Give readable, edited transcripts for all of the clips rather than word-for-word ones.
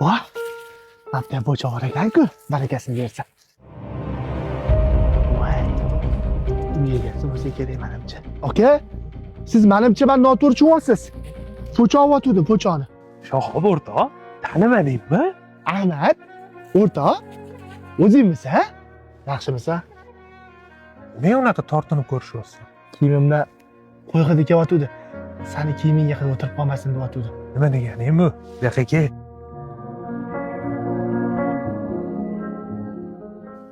Voh! Mana po'choq bor ekan-ku, barakasini bersin. Voy. Uy egasi bo'lsa kerak menimcha. Aka, siz menimcha man noto'g'ri tushunyapsiz. Po'choq olyotgandim, po'choqni. Shohib o'rtoq, tanimadingmi? Ahmad, o'rtoq, o'zingmisan? Yaxshimisan? Men unaqa tortinib ko'rishyapsan. Kiyimimdan qo'y hidi kelyotgandi. Sani kiyimingga hid o'tirib qolmasin deyotgandi. Nima deganing bu? Bu yoqqa kel.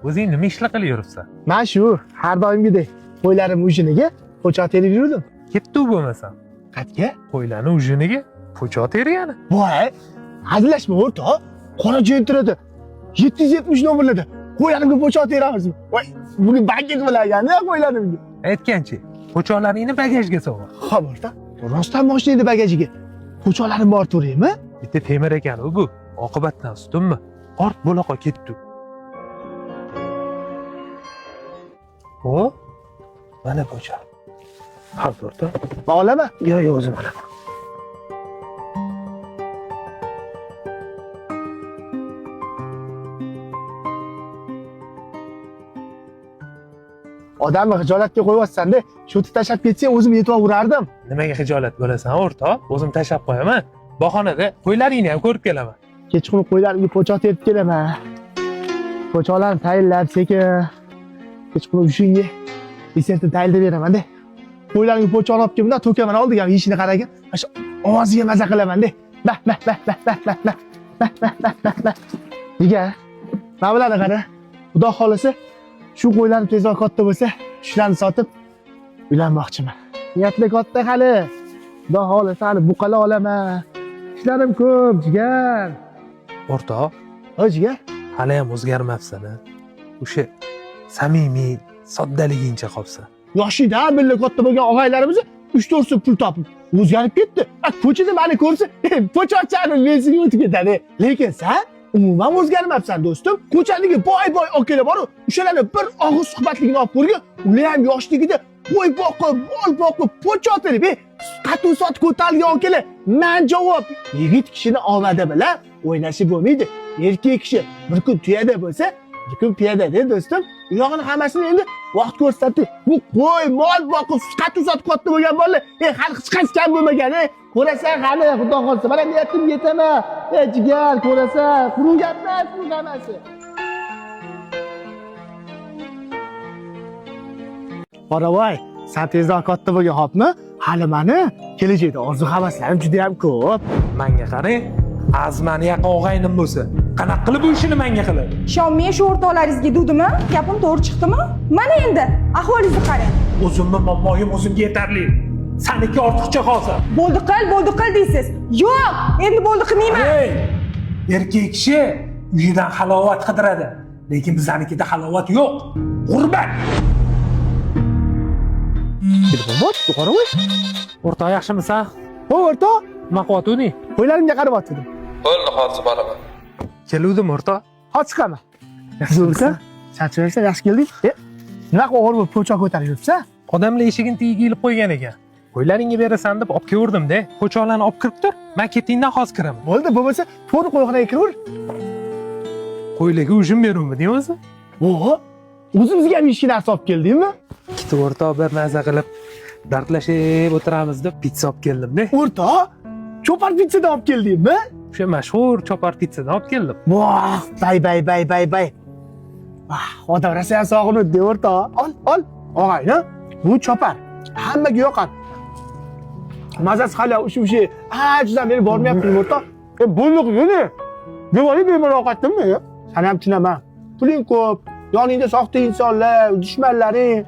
O'zing nima ishlar qilib yuribsan? Man shu har doimgidek qo'ylarim ujiniga po'choq terib yurdim. Ketdi u bo'lmasam. Qayerga? Qo'ylarni ujiniga po'choq tergani. Voy, hazillashma o'rtoq. Qora jentrada 770 nomerlarda qo'ylarimga po'choq teramizmi? Voy, bugun banket bo'laganda qo'ylarimga. Aytganchi, po'choqlaringni bagajga sol. Xo'p o'rtoq, rostdan mashinani bagajiga po'choqlarim bor to'raymi? Bitta temir ekan u bu. Oqibatdan ustunmi? Ort bo'laqa ketdi. O, mana po'choq. Ha, o'rtoq. Man olaman. Yo'q, yo'q, o'zim olaman. Odamni xijolatga qo'yyapsan-da. Shu yerda tashlab ketsang o'zim yetib urardim. Nimaga xijolat bo'lasan, o'rtoq? O'zim tashlab qo'yaman. Bahonada qo'ylaringni ham ko'rib kelaman. Kechqurun qo'ylarimga po'choq terib kelaman. Po'choqlarni tayinlab sekin kechqurun ushunga desertni tayinlab beraman-da. Qo'ylarimga po'choqni olib kelib bundoq to'kaman oldiga yeyishini qaragin. Mana shu ovoziga maza qilaman-da. Bah bah bah bah bah bah bah bah bah bah bah bah. Jigar, mana bularni qara. Xudo xolasa shu qo'ylarim tezroq katta bo'lsa, shularni sotib uylanmoqchiman. Niyatli katta hali. Xudo xolasa hali buqala olaman. Ishlarim ko'p, jigar. O'rtoq, Oy jigar. hali ham o'zgarmabsan a? O'sha samimiy, soddaligingcha qolibsan. Yoshida birga katta bo'lgan og'aylarimiz 3-4 so'm pul topib o'zgarib ketdi. A, ko'chada meni ko'rsa, po'choqchani mensiga o'tib ketadi. Lekin sen umuman o'zgarmabsan do'stim. Ko'chadagi boy-boy akalar bor-u, o'shalarni bir og'iz suhbatligini olib ko'rgin. Ular ham yoshligida qo'y boqib, mol boqib, po'choq terib, qatuv sot ko'tarilgan akalar. Man javob. Yigit kishini omadi bilan o'ynashi bo'lmaydi. Erkak kishi bir kun tuyada bo'lsa, bir kun piyoda de do'stim. U yog'ini hammasini endi vaqt ko'rsatdi. Bu qo'y, mol boqib, qatuv sotib katta bo'lgan bolalar, hali hech qaysi kam bo'lmagan, Ko'rasan hali, Xudo xolasa, mana niyatim yetaman. Jigar, ko'rasan, quruq gap emas bu hammasi. Qoravoy, sen tezroq katta bo'lgin, xo'pmi? Hali mani kelajakda orzu havaslarim juda ham ko'p. Menga qarang, azmani yaqin og'aynim bo'lsa, qanaqa qilib bu ishini menga qiladi? Ishonmay shu o'rtoqlaringizga dudimi? Gapim to'g'ri chiqdimi? Mana endi ahvolingizni qarang. O'zimni muammoyim o'zimga yetarli. Saniki ortiqcha hozir. Bo'ldi qil, bo'ldi qil deysiz. Yo'q, endi bo'ldi qilmayman. Ey, erkak kishi uyidan halovat qidiradi, lekin bizanikida halovat yo'q. G'urbat. Telefon bor, qoravoy. O'rtoq yaxshimisan? O, o'rtoq, Nima qilyotganding? qo'ylarimga qarab otdim. Bo'ldi, hozir boraman. Keluvdim o'rtoq. Hozir chiqaman. Yaxshimisan? Charchamaysan, yaxshi kelding. Nima qilib og'ir bo'lib po'choq ko'tarib yuribsan? Odamlar eshigini tagiga ilib qo'ygan ekan. Qo'ylaringga berasan deb olib keluvdim-da. Po'choqlarni olib kirib tur. Men ketingdan hozir kiraman. Bo'ldi, bo'lmasa to'g'ri qo'yxonaga kiraver. Qo'ylarga ujin beruvmi o'zi? O, o'zimizga ham yeyishga narsa olib keldingmi? Ikkita o'rtoq bir maza qilib dardlashib o'tiramiz deb pitsa olib keldim-da. O'rtoq, Chopar pizzadan olib keldingmi? O'sha mashhur Chopar pizzadan olib keldim. Voh, bay bay bay bay bay. Vah, odam rosa ham sog'inibdi o'rtoq. Ol, ol. Og'ayni, bu Chopar. Hammaga yoqadi. Mazasi hali o'sha anchadan beri bormayapmiz o'rtoq. Bo'ldi qilgin. Devoling bemalol ovqatdimi? Sani ham tushunaman. Puling ko'p, yoningda soxta insonlar, dushmanlaring.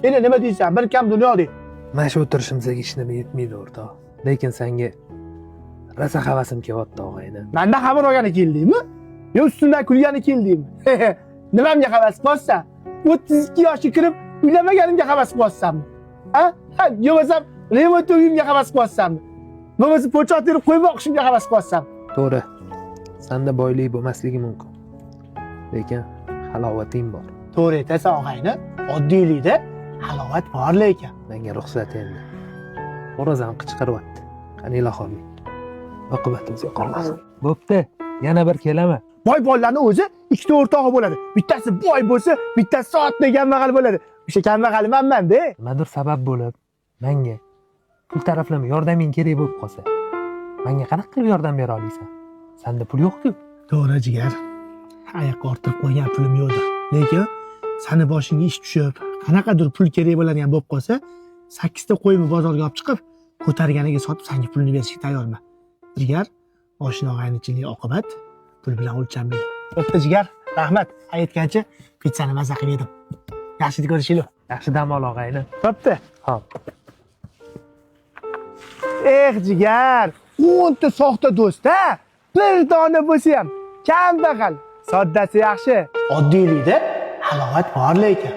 Endi nima deysan? Bir kam dunyo dey. Mana shu o'tirishimizga hech nima yetmaydi o'rtoq. Lekin senga rosa havasim kelyapti og'ayni. Mandan xabar olgani keldingmi? Yo ustimdan kulgani keldingmi? Nimamga havas qilyapsan? 32 yoshga kirib uylanmaganimga havas qilyapsanmi? Ha? Ha, yo bo'lmasam remont uyimga havas qilyapsanmi? Bo'lmasa po'choq terib qo'y boqishimga havas qilyapsanmi? To'g'ri. Senda boylik bo'lmasligi mumkin. Lekin halovating bor. To'g'ri aytasan og'ayni, oddiylikda halovat bor lekin. Menga ruxsat endi. Xo'rozam qichqiryapti. Qani ilohim. Oqibatimizga qolmasin. Bo'pti. Yana bir kelaman. Boy bolalarni o'zi ikkita o'rtog'i bo'ladi. Bittasi boy bo'lsa, bittasi sotda kambag'al bo'ladi. O'sha kambag'ali manman-da. Nimadir sabab bo'lib, menga pul taraflama yordaming kerak bo'lib qolsa, menga qanaqa qilib yordam bera olasan? Senda pul yo'q-ku. To'g'ri jigar. Ayoqqa orttirib qo'ygan pulim yo'qdi. Lekin sani boshingga ish tushib, qanaqadir pul kerak bo'ladigan bo'lib qolsa, 8 ta qo'yni bozorga olib chiqib, ko'targaniga sotib sanga pulni berishga tayyorman. Jigar, oshna og'aynichilik oqibat pul bilan o'lchanmaydi. Bo'pti jigar, rahmat. Aytgancha pitsani maza qilib yedim. Yaxshi ko'rishaylik. Yaxshi dam ol og'ayni. Bo'pti. Xo'p. Eh jigar, 10 ta soxta do'st ha, bir dona bo'lsa ham kambag'al, soddasi yaxshi. Oddiylikda halovat bor lekin.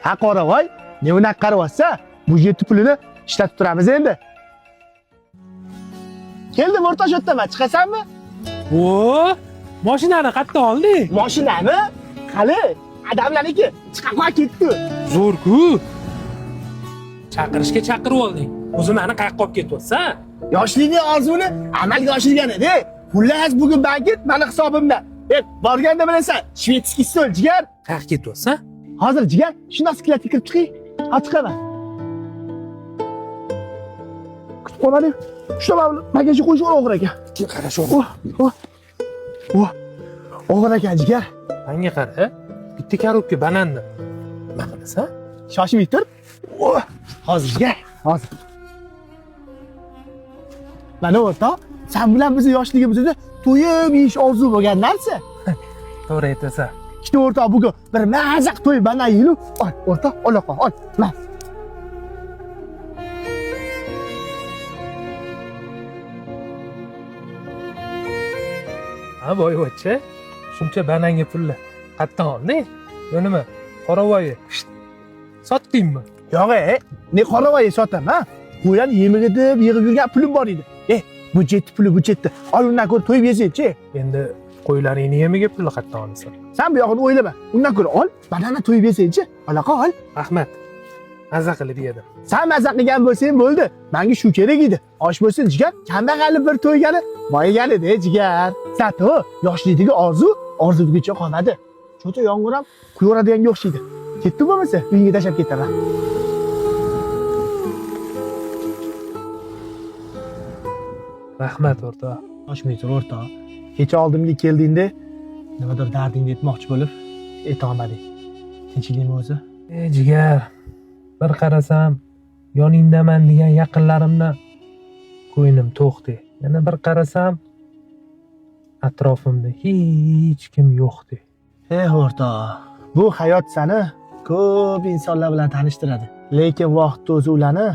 Ha qoravoy, ne unaqa qarayapsa, bu yetti pulini ishlatib turamiz endi. Keldim o'rtoq o'rtaman, chiqasanmi? O, mashinani qayerdan olding? Mashinami? Qali, adamlarniki chiqa ketdi. Zo'r-ku. Chaqirishga chaqirib olding. O'zi meni qayoqqa olib ketyapsan? Yoshlikning orzuni amalga oshirgan edi. Xullas bugun banket mani hisobimda. Borganda bilasan, шведский stol jigar. Qayoqqa ketyapsan? Hozir jigar, shundoq skladga kirib chiqing. Ha chiqaman. Kutib qolmadim. Shunda mana bagajga qo'yish og'ir ekan. Qara shu. Oh, oh. Oh. Og'ir ekan jigar. Menga qara, bitta korobka bananni. Nima qilasan? Shoshmay tur. Oh. Hozir jigar, hozir. Mana o'rtoq, sen bilan bizni yoshligimizda to'yib yeyish orzu bo'lgan narsa. To'g'ri aytasan. Ikkita o'rtoq bugun bir maza qilib to'yib banan yeylik. Ol, o'rtoq, ola qol, ol. Ma. Ha, boyvachcha, shuncha bananga pulni qayerdan olding? Yo nima? Qoravoyi sotdingmi? Yo'q, ne qoravoyi sotaman. Qo'ylarni yemiga deb yig'ib yurgan pulim bor edi. Budjetni puli budjetni. Ol undan ko'ra to'yib yesangchi. Endi qo'ylaringni yemiga pulni qayerdan olasan? Sen bu yog'ini o'ylama. Undan ko'ra ol, bananni to'yib yesangchi. Ola qol. Rahmat. Maza qilib yedim. Sen maza qilgan bo'lsang bo'ldi. Menga shu kerak edi. Osh bo'lsin jigar, kambag'alni bir to'ygani, boyigani-da jigar. Zato yoshlikdagi orzu orzuligicha qolmadi. Cho'ta yomg'ir ham quyaveradiganga o'xshaydi. Ketdi bo'lmasa, uyingga tashlab ketaman. Rahmat o'rtoq. Shoshmay tur o'rtoq. Kecha oldimga keldingda nimadir dardingni aytmoqchi bo'lib aytolmading. Tinchlikmi o'zi? Jigar, bir qarasam yoningdaman degan yaqinlarimdan ko'nglim to'qdi. Yana bir qarasam atrofimda hech kim yo'qdi. O'rtoq, bu hayot seni ko'p insonlar bilan tanishtiradi. Lekin vaqt o'zi ularni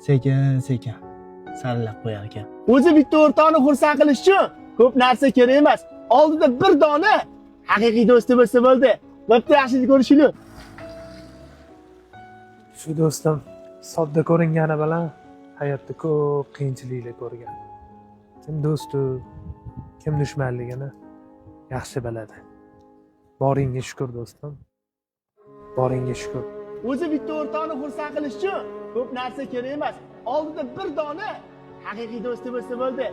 sekin-sekin saralab qo'yar ekan. O'zi bitta o'rtoqni xursand qilish uchun ko'p narsa kerak emas. Oldida bir dona haqiqiy do'sti bo'lsa bo'ldi. Bo'pti, yaxshi ko'rishaylik. Shu do'stim sodda ko'ringani bilan hayotda ko'p qiyinchiliklar ko'rgan. Kim do'stu, kim dushmanligini yaxshi biladi. Boringga shukur do'stim. Boringga shukur. O'zi bitta o'rtoqni xursand qilish uchun ko'p narsa kerak emas. Oldida bir dona haqiqiy do'sti bo'lsa bo'ldi.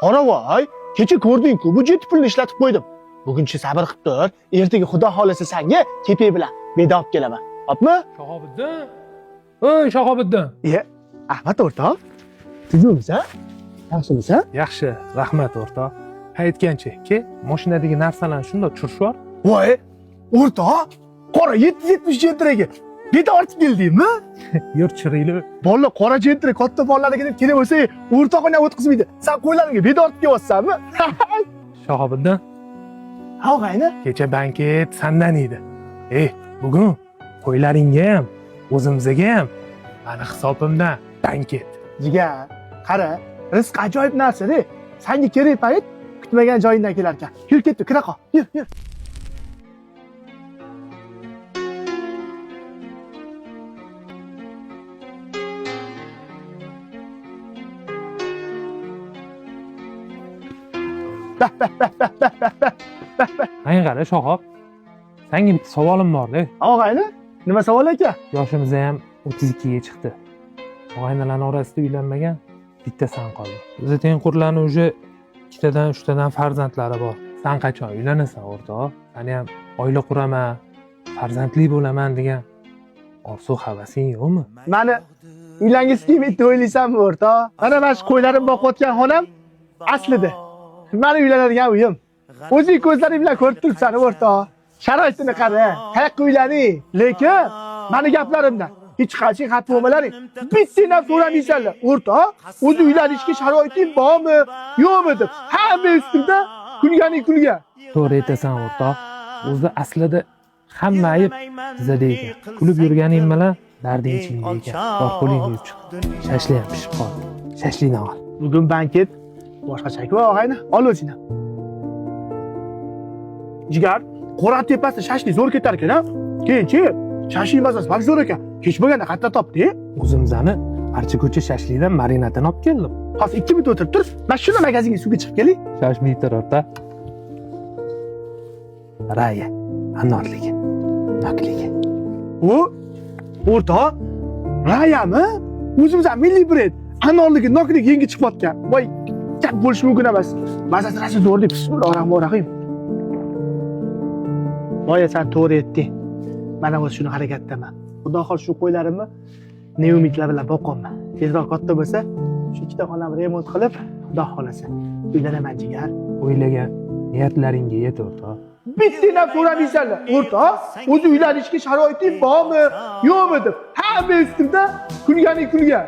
Qoravoy, kecha ko'rding-ku, bu yetti pulni ishlatib qo'ydim. Buguncha sabr qilib tur, ertaga xudo xolasa senga kepak bilan beda olib kelaman. Hopmi? Shahobiddin. Ey Shahobiddin. Ahmad o'rtoq, tuzukmisan? Yaxshimisan? Yaxshi, rahmat o'rtoq. Ha aytgancha, ke, mashinadagi narsalarni shundoq tushirib yubor. Voy, o'rtoq, qora 777 liraga beda ortib keldingmi? Yur chiroyli. Bolalar qora jentri katta bolalarga deb kerak bo'lsa, o'rtog'ini ham o'tkazmaydi. Sen qo'ylaringga beda ortib kelyapsanmi? Shahobiddin, Ha, og'ayni. kecha banket sandan edi. Bugun qo'ylaringga ham, o'zimizga ham mani hisobimdan banket. Jigar, qara, rizq ajoyib narsa-da. Senga kerak payt kutmagan joyingdan kelar ekan. Yur ketdi, kira qol. Yur, yur. Menga qara Shahob. Senga bitta savolim bor-da. Og'ayni, nima savol aka? Yoshimiz ham 32 ga chiqdi. Og'aynilarning orasida uylanmagan bitta san qoldi. Biza tengqurlarni уже ikkitadan, uchtadan farzandlari bor. San qachon uylanasan, o'rtoq? Sani ham oila quraman, farzandli bo'laman degan orzu havasing yo'qmi? Mani uylangisi kelmaydi deb o'ylaysanmi, o'rtoq? Mana shu qo'ylarim boqayotgan xonam aslida mani uylanadigan uyim. O'zing ko'zlaring bilan ko'rib turibsan, o'rtoq. Sharoitini qara, qayoqqa uylaning? Lekin mani gaplarimdan hech qancha xafa bo'lmalaring. Bittangdan so'ramaysanlar. O'rtoq, o'zi uylanishga sharoiting bormi, yo'qmi deb. Hamma ustimda kulganing kulgan. To'g'ri aytasan, o'rtoq. O'zi aslida hamma ayb bizada ekan. Kulib yurganing bilan darding ichingda ekan. Bor, qo'lingni yuvib chiq. Shashlik ham pishib qoldi. Shashlikdan ol. Bugun banket boshqacha-ku, og'ayni. Ol o'zingni. Jigar, qo'ra tepasida shashlik zo'r ketar ekan, a? Keyinchi, shashlik mazasi ham zo'r ekan. Kech bo'lganda qayerdan topdi? O'zimizani Archa ko'cha shashlikdan marinatini olib keldim. Hozir 2 minut o'tirib tur. Mana shuni magazinga suvga chiqib keling. Shoshmay tur, o'rtoq. Raya, anorligi, nokligi. U o'rtoq, Rayami? O'zimizning milliy brend. Anorligi, nokligi yangi chiqyotgan. Voy, gap bo'lishi mumkin emas. Mazasi rosa zo'r deb bismillahirrohmanirrohim. Boya sen to'g'ri aytding. Mana o'zi shuni harakatdaman. Xudo xohlasa shu qo'ylarimni ne umidlar bilan boqyapman. Tezroq katta bo'lsa, shu ikkita xonamni remont qilib, Xudo xohlasa uylanaman, jigar. O'ylagan niyatlaringga yet, o'rtoq. Bittangdan so'ramaysanlar. O'rtoq, o'zi uylanishga sharoiting bormi, yo'qmi deb. Hamma ustimda kulganing kulgan.